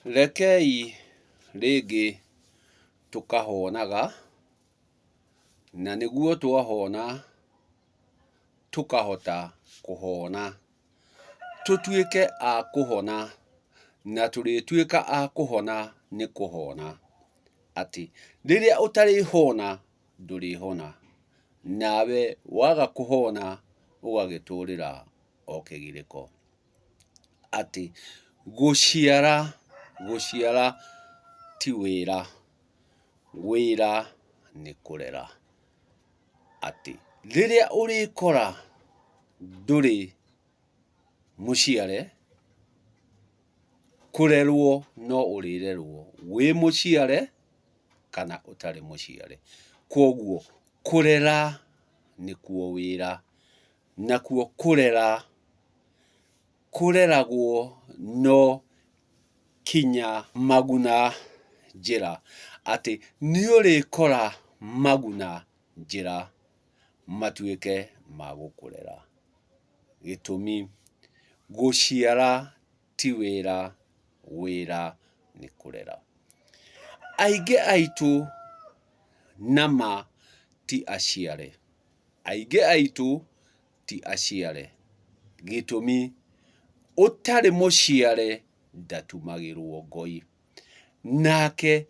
Rekei rĩngĩ tũkahonaga, na nĩguo twahona tũkahota kũhona. Tũtuĩke a kũhona, na tũrĩtuĩka a kũhona nĩ kũhona. Atĩ rĩrĩa ũtarĩhona ndũrĩhona, nawe waga kũhona ũgagĩtũrĩra o kĩgirĩko. Atĩ gũciara, gũciara ti wĩra, wĩra nĩ kũrera. Atĩ rĩrĩa ũrĩkora ndũrĩ mũciare, kũrerwo no ũrĩrerwo wĩ mũciare kana ũtarĩ mũciare. Kwoguo kũrera nĩkuo wĩra, nakuo kũrera kũreragwo no kinya maguna njĩra, atĩ nĩũrĩkora maguna njĩra matuĩke ma gũkũrera. Gĩtũmi, gũciara ti wĩra, wĩra nĩ kũrera. Aingĩ aitũ nama ti aciare. Aingĩ aitũ ti aciare. Gĩtũmi, ũtarĩ mũciare ndatumagĩrwo ngoi. Nake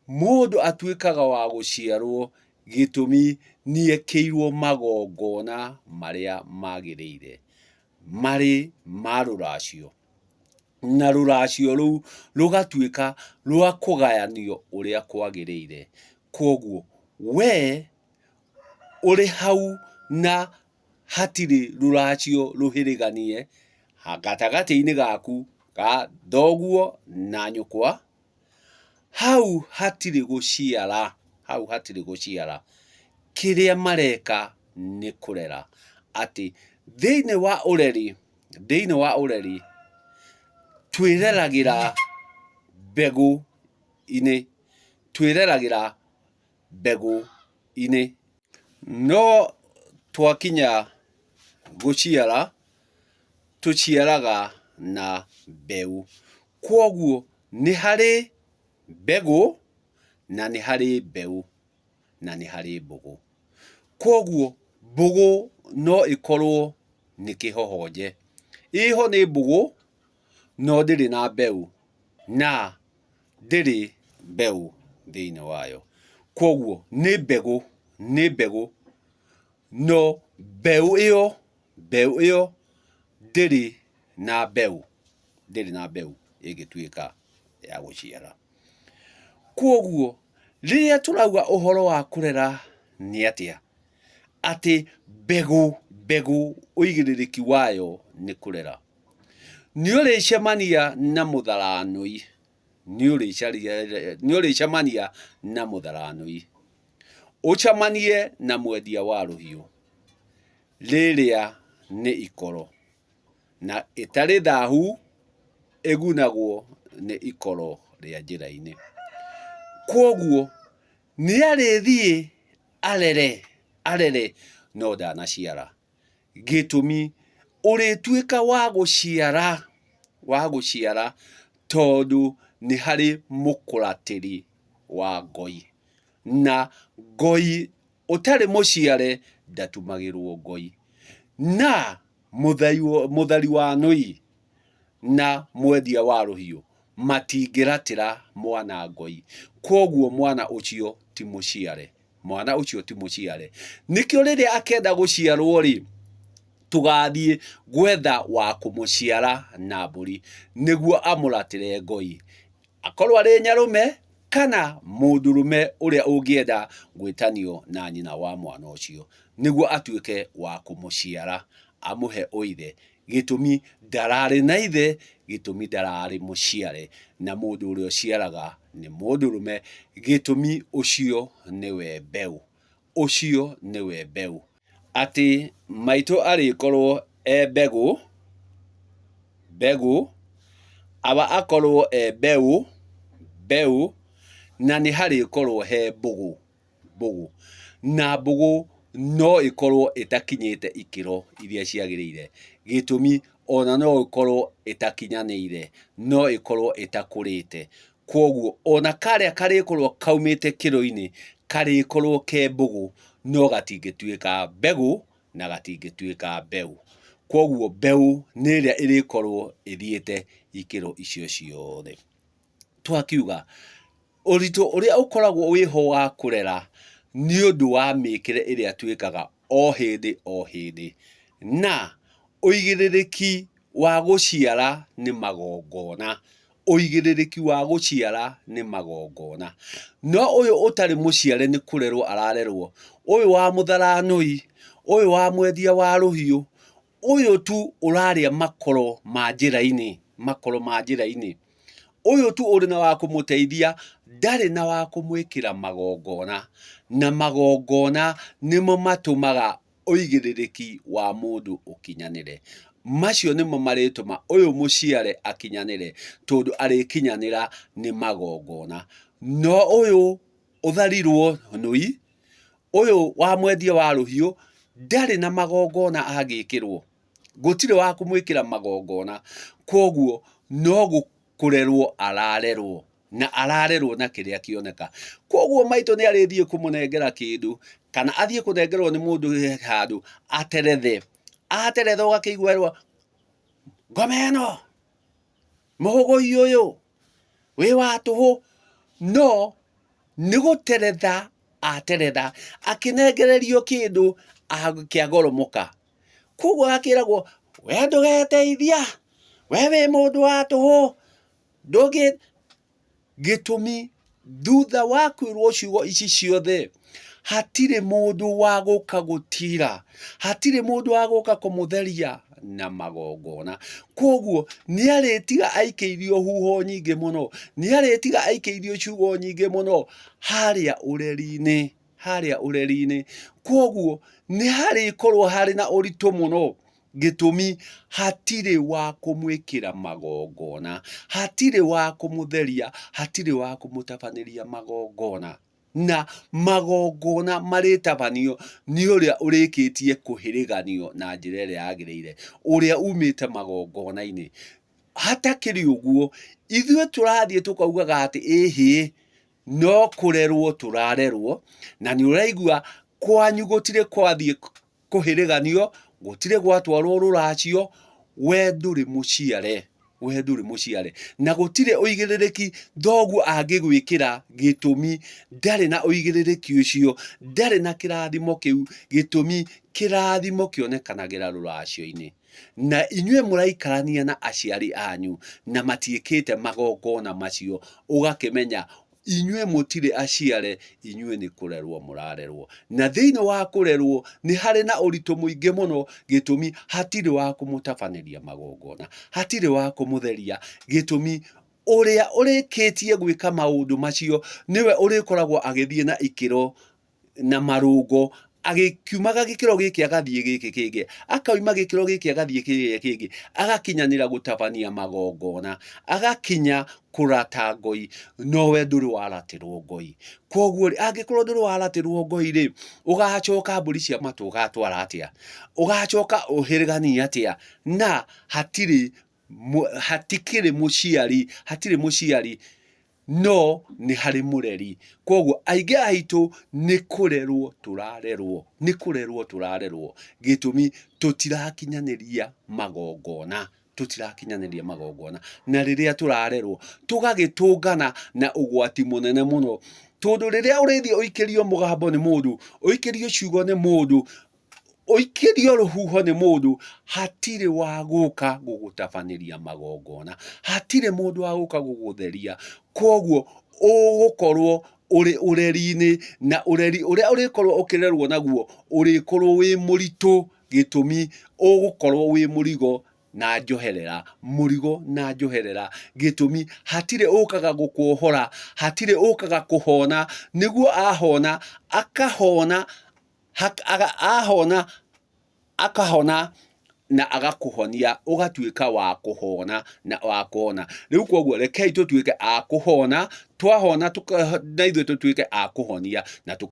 mũndũ atuĩkaga wa gũciarwo gĩtũmi nĩekĩirwo magongona marĩa magĩrĩire, marĩ ma rũracio. Na rũracio rũu rũgatuĩka rwa kũgayanio ũrĩa kwagĩrĩire. Kwoguo we ũrĩ hau na hatirĩ rũracio rũhĩrĩganie gatagatĩ-inĩ gaku ga thoguo na nyũkwa, hau hatirĩ gũciara, hau hatirĩ gũciara. Kĩrĩa mareka nĩ kũrera. Atĩ thĩinĩ wa ũreri, thĩinĩ wa ũreri twĩreragĩra mbegũ-inĩ, twĩreragĩra mbegũ-inĩ. No twakinya gũciara, tũciaraga na mbeũ. Kwoguo nĩ harĩ mbegũ na nĩ harĩ mbeũ na nĩ harĩ mbũgũ. Kwoguo mbũgũ no ĩkorwo nĩ kĩhohonje. Ĩho nĩ mbũgũ no ndĩrĩ na mbeũ na ndĩrĩ mbeũ thĩinĩ wayo. Kwoguo nĩ mbegũ, nĩ mbegũ no mbeũ ĩyo, mbeũ ĩyo ndĩrĩ na mbeũ, ndĩrĩ na mbeũ ĩngĩtuĩka ya gũciara. Kwoguo rĩrĩa tũrauga ũhoro wa kũrera nĩ atĩa? Atĩ mbegũ, mbegũ ũigĩrĩrĩki wayo nĩ kũrera. Nĩ ũrĩcemania na mũtharanũi, nĩ ũrĩcemania na mũtharanũi, ũcemanie na mwendia wa rũhiũ, rĩrĩa nĩ ikoro, na ĩtarĩ thahu ĩgunagwo nĩ ikoro rĩa njĩra-inĩ. Kwoguo nĩ arĩthiĩ arere, arere no ndanaciara. Gĩtũmi, ũrĩtuĩka wa gũciara, wa gũciara tondũ nĩ harĩ mũkũratĩri wa ngoi. Na ngoi ũtarĩ mũciare ndatumagĩrwo ngoi. Na mũthari wa nũi na mwendia wa rũhiũ matingĩratĩra mwana ngoi. Kwoguo mwana ũcio ti mũciare. Mwana ũcio ti mũciare. Nĩkĩo rĩrĩa akenda gũciarwo rĩ, tũgathiĩ gwetha wa kũmũciara na mbũri, nĩguo amũratĩre ngoi. Akorwo arĩ nyarũme kana mũndũrũme ũrĩa ũngĩenda gwĩtanio na nyina wa mwana ũcio, nĩguo atuĩke wa kũmũciara, amũhe ũithe. Gĩtũmi ndararĩ na ithe, gĩtũmi ndararĩ mũciare, na mũndũ ũrĩa ũciaraga nĩ mũndũrũme, gĩtũmi ũcio nĩwe mbeũ, ũcio nĩwe mbeũ. Atĩ maitũ arĩkorwo e mbegũ, mbegũ, awa akorwo e mbeũ, mbeũ, na nĩ harĩkorwo he mbũgũ. Mbũgũ. Na mbũgũ no ĩkorwo ĩtakinyĩte ikĩro iria ciagĩrĩire. Gĩtũmi, ona no ĩkorwo ĩtakinyanĩire, no ĩkorwo ĩtakũrĩte. Kwoguo ona karĩa karĩkorwo kaumĩte kĩro-inĩ karĩkorwo ke mbũgũ no gatingĩtuĩka mbegũ na gatingĩtuĩka mbeũ. Kwoguo mbeũ nĩ ĩrĩa ĩrĩkorwo ĩthiĩte ikĩro icio ciothe. Twakiuga ũritũ ũrĩa ũkoragwo wĩho wa kũrera nĩ ũndũ wa mĩkĩre ĩrĩa twĩkaga o hĩndĩ o hĩndĩ, na ũigĩrĩrĩki wa gũciara nĩ magongona, ũigĩrĩrĩki wa gũciara nĩ magongona. No ũyũ ũtarĩ mũciare nĩ kũrerwo ararerwo, ũyũ wa mũtharanũi, ũyũ wa mwendia wa rũhiũ, Ũyũ tu ũrarĩa makoro ma njĩra-inĩ, makoro ma njĩra-inĩ. Ũyũ tu ũrĩ na wa kũmũteithia, ndarĩ na wa kũmwĩkĩra magongona. Na magongona nĩmo matũmaga ũigĩrĩrĩki wa mũndũ ũkinyanĩre. Macio nĩmo marĩtũma ũyũ mũciare akinyanĩre, tondũ arĩkinyanĩra nĩ magongona. No ũyũ ũtharirwo nũi, Ũyũ wa mwendia wa rũhiũ ndarĩ na magongona angĩkĩrwo, gũtirĩ wa kũmwĩkĩra magongona, kwoguo no kũrerwo ararerwo na ararerwo na kĩrĩa kĩoneka. Kwoguo maitũ nĩ arĩthiĩ kũmũnengera kĩndũ kana athiĩ kũnengerwo nĩ mũndũ handũ aterethe, ateretha ũgakĩigua erwo ngoma ĩno, mũhũgũi ũyũ wĩ wa tũhũ, no nĩ gũteretha ateretha akĩnengererio kĩndũ kĩagoromoka. Koguo agakĩragwo we ndũgeteithia, we wĩ mũndũ wa tũhũ, ndũngĩ. Gĩtũmi thutha wa kwĩrwo ciugo ici ciothe, hatirĩ mũndũ wa gũka gũtira, hatirĩ mũndũ wa gũka kũmũtheria na magongona. Kwoguo nĩ arĩtiga aikĩirio huho nyingĩ mũno, nĩ arĩtiga aikĩirio ciugo nyingĩ mũno harĩa ũreri-inĩ, harĩa ũreri-inĩ. Kwoguo nĩ harĩkorwo harĩ na ũritũ mũno. Gĩtũmi, hatirĩ wa kũmwĩkĩra magongona, hatirĩ wa kũmũtheria, hatirĩ wa kũmũtabanĩria magongona. Na magongona marĩtabanio nĩ ũrĩa ũrĩkĩtie kũhĩrĩganio na njĩra ĩrĩa yagĩrĩire, ũrĩa umĩte magongona-inĩ. Hatakĩrĩ ũguo, ithuĩ tũrathiĩ tũkaugaga atĩ ĩhĩ, no kũrerwo tũrarerwo, na nĩ ũraigua kwanyu gũtirĩ kwathiĩ kũhĩrĩganio, gũtirĩ gwatwarwo rũracio, we ndũrĩ mũciare, we ndũrĩ mũciare. Na gũtirĩ ũigĩrĩrĩki thoguo angĩgwĩkĩra gĩtũmi ndarĩ na ũigĩrĩrĩki ũcio, ndarĩ na kĩrathimo kĩu, gĩtũmi kĩrathimo kĩonekanagĩra rũracio-inĩ. Na inyuĩ mũraikarania na aciari anyu na matiĩkĩte magongona macio, ũgakĩmenya Inyuĩ mũtirĩ aciare, inyuĩ nĩ kũrerwo mũrarerwo. Na thĩinĩ wa kũrerwo nĩ harĩ na ũritũ mũingĩ mũno, gĩtũmi hatirĩ wa kũmũtabanĩria magongona, hatirĩ wa kũmũtheria, gĩtũmi ũrĩa ũrĩkĩtie gwĩka maũndũ macio nĩwe ũrĩkoragwo agĩthiĩ na ikĩro na marũngo agĩkiumaga gĩkĩro gĩkĩ agathiĩ gĩkĩ kĩngĩ, akauma gĩkĩro gĩkĩ agathiĩ kĩrĩa kĩngĩ, agakinyanĩra gũtabania magongona, agakinya kũrata ngoi, no we ndũrĩ waratĩrwo ngoi. Koguo rĩ, angĩkorwo ndũrĩ waratĩrwo ngoi rĩ, ũgacoka mbũri cia matũ ũgatwara atĩa? Ũgacoka ũhĩrĩganie atĩa? Na hatirĩ hatikĩrĩ mũciari, hatirĩ mũciari no nĩ harĩ mũreri. Kwoguo aingĩ aitũ nĩ kũrerwo tũrarerwo, nĩ kũrerwo tũrarerwo. Gĩtũmi tũtirakinyanĩria magongona, tũtirakinyanĩria magongona. Na rĩrĩa tũrarerwo tũgagĩtũngana na ũgwati mũnene mũno, tondũ rĩrĩa ũrĩthiĩ ũikĩrio mũgambo nĩ mũndũ, ũikĩrio ciugo nĩ mũndũ, Ũikĩrio rũhuho nĩ mũndũ, hatirĩ wa gũka gũgũtabanĩria magongona, hatirĩ mũndũ wa gũka gũgũtheria, kwoguo ũgũkorwo ũrĩ ũreri-inĩ, na ũreri ũrĩa ũrĩkorwo ũkĩrerwo naguo, ũrĩkorwo wĩ mũritũ, gĩtũmi ũgũkorwo wĩ mũrigo na njoherera, mũrigo na njoherera, gĩtũmi hatirĩ ũkaga gũkuohora, hatirĩ ũkaga kũhona, nĩguo ahona, akahona Ahona akahona na agakũhonia ũgatuĩka wa kũhona na wa kũhona. Rĩu koguo rekei tũtuĩke a kũhona, twahona na ithuĩ tũtuĩke a kũhonia na tũ.